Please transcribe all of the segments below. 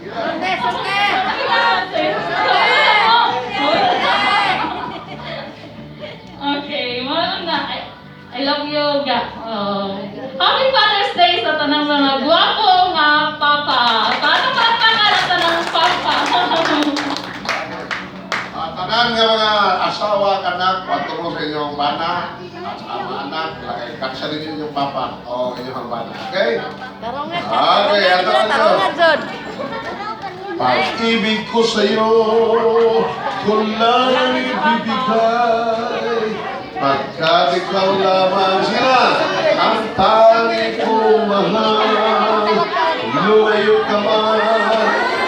Sunde, sunde! Okay, mo na. I love you, ga. Oh. Happy Father's Day sa tanang mga gwapo nga papa. Paano palakpakan ang tanang papa? Ah, tanan nga mga asawa, anak, paturo sa inyong bana, at sa mga anak, lagay kaksa ninyo inyong papa o inyong bana. Okay? Tarungan, Okay, ato tarungan, na. Tarungan, Jod. Pag-ibig ko sa'yo, ko lang ibibigay. Pagkat ikaw lamang sila, ang tangi kong mahal. Lumayo ka man,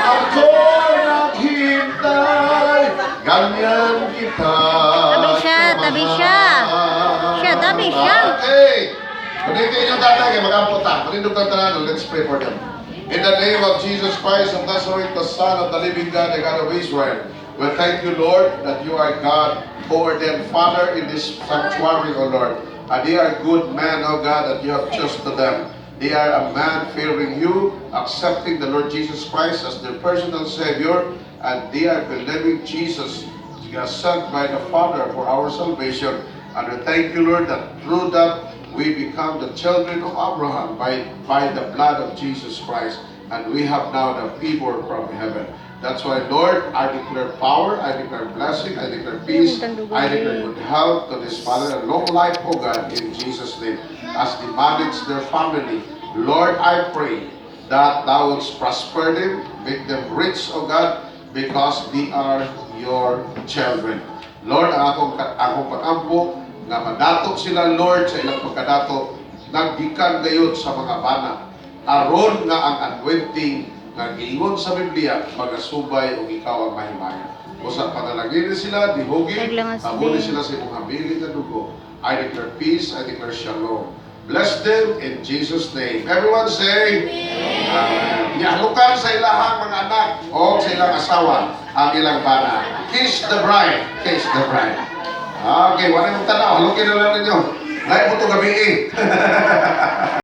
ako naghintay. Ganyan kita. Tabi siya, tabi siya. Siya, tabi siya. Okay. Kuniti inyong tatay, kay mag-ampo ta. Manindog kang tanan, let's pray for them. In the name of Jesus Christ of Nazareth, the Son of the living God, the God of Israel, we thank you, Lord, that you are God who ordained Father in this sanctuary, O Lord. And they are good men, O God, that you have chosen to them. They are a man fearing you, accepting the Lord Jesus Christ as their personal Savior, and they are believing Jesus is sent by the Father for our salvation. And we thank you, Lord, that through that we become the children of Abraham by the blood of Jesus Christ. And we have now the favor from heaven. That's why, Lord, I declare power, I declare blessing, I declare peace, I declare good health to this father and long life, O God, in Jesus' name. As they manage their family, Lord, I pray that thou wouldst prosper them, make them rich, O God, because they are your children. Lord, ang akong pag-ampo, nga madato sila, Lord, sa ilang pagkadato, naggikan gayud sa mga bana. Aron nga ang anointing nga giingon sa Biblia, magasubay ug ikaw ang mahimaya. Usa panalangin sila, dihugi, Naglangas tabuni din. Sila sa imong habilin nga dugo. I declare peace, I declare shalom. Bless them in Jesus' name. Everyone say, Amen. Yalukan sa ilahang mga anak o sa ilang asawa ang ilang bana. Kiss the bride. Kiss the bride. Okay, wala mong tanaw. Halukin na lang ninyo. Lain mo ito gabi eh.